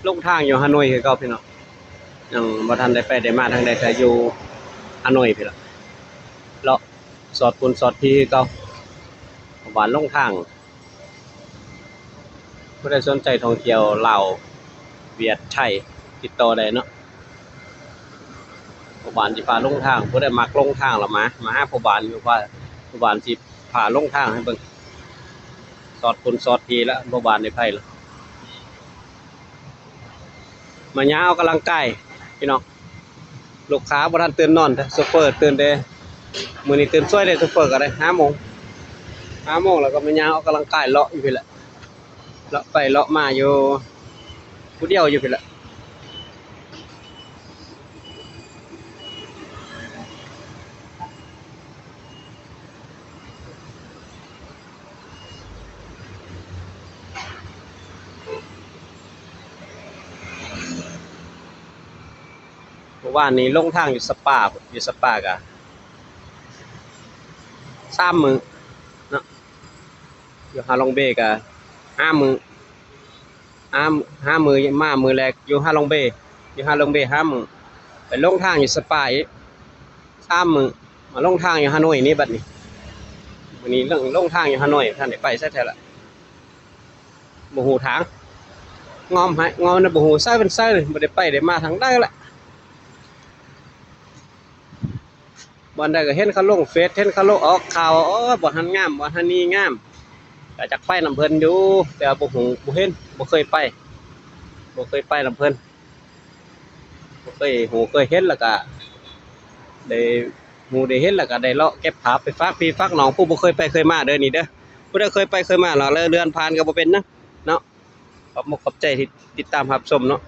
ລົງທາງຢູ່ຮາໂນຍຄືເກົ່າພີ່ນ້ອງ, ຍັງບໍ່ທັນໄດ້ໄປໄດ້ມາທາງໃດ ກະຢູ່ຮາໂນຍພີ້ລະ, ເລາະສອດຝຸ່ນສອດຜີຄືເກົ່າ. ເພາະວ່າລົງທາງ ຜູ້ໃດສົນໃຈທ່ອງທ່ຽວລາວ ຫວຽດ ໄທ ຕິດຕໍ່ໄດ້ເນາະ. ພໍ່ບ້ານຊິພາລົງທາງ, ຜູ້ໃດມັກລົງທາງລະມາ ມາຫາພໍ່ບ້ານຢູ່, ພໍ່ບ້ານຊິພາລົງທາງໃຫ້ເບິ່ງ. ສອດຝຸ່ນສອດຜີລະ, ພໍ່ບ້ານໄດ້ໄປລະ. ມາຍ່າງອອກກຳລັງກາຍພີ່ນ້ອງ. ລູກຄ້າບໍ່ທັນຕື່ນນອນເດ້, ໂຊເຟີຕື່ນເດ້. ມື້ນີ້ຕື່ນສວຍເດ້, ໂຊເຟີກໍໄດ້ ຫ້າໂມງ, ຫ້າໂມງແລ້ວກໍມາຍ່າງອອກກຳລັງກາຍ ເລາະຢູ່ພີ້ແຫຼະ, ເລາະໄປເລາະມາຢູ່ຜູ້ດຽວຢູ່ພີ້ແຫຼະ. ເມື່ອວານນີ້ລົງທາງຢູ່ສະປາພຸ້ນ, ຢູ່ສະປາກະສາມມື້ເນາະ, ຢູ່ຮາລອງເບກະຫ້າມື້, ຫ້າ ຫ້າມື້, ມາມື້ແລກຢູ່ຮາລອງເບ, ຢູ່ຮາລອງເບຫ້າມື້, ໄປລົງທາງຢູ່ສະປາອີກສາມມື້, ມາລົງທາງຢູ່ຮາໂນຍນີ້ບັດນີ້. ມື້ນີ້ລົງ ລົງທາງຢູ່ຮາໂນຍ, ບໍ່ທັນໄດ້ໄປໃສແທ້ລະ. ບໍ່ຮູ້ທາງ, ງອມໃຫ້ ງອມນະ, ບໍ່ຮູ້ໃສເປັນໃສ, ບໍ່ໄດ້ໄປໄດ້ມາທາງໃດລະ. ບ່ອນໃດກໍເຫັນເຂົາລົງເຟສ, ເຫັນເຂົາລົງອອກຂ່າວ, ໂອ້ຍ ບ່ອນຫັ້ນງາມ, ບ່ອນຫັ້ນນີ້ງາມ, ກໍຢາກໄປນຳເພິ່ນຢູ່, ແຕ່ວ່າບໍ່ຮູ້ ບໍ່ເຫັນ, ບໍ່ເຄີຍໄປ, ບໍ່ເຄີຍໄປນຳເພິ່ນ. ບໍ່ເຄີຍຮູ້ເຄີຍເຫັນ ແລ້ວກະໄດ້ຮູ້ໄດ້ເຫັນ ແລ້ວກະໄດ້ເລາະເກັບພາບໄປຝາກພີ່ຝາກນ້ອງ ຜູ້ບໍ່ເຄີຍໄປເຄີຍມາເດີນີ້ເດີ. ຜູ້ໃດເຄີຍໄປເຄີຍມາແລ້ວ ເລື່ອນຜ່ານກໍບໍ່ເປັນຫຍັງເນາະ. ຂອບມຸກຂອບໃຈທີ່ຕິດຕາມຮັບຊົມເນາະ.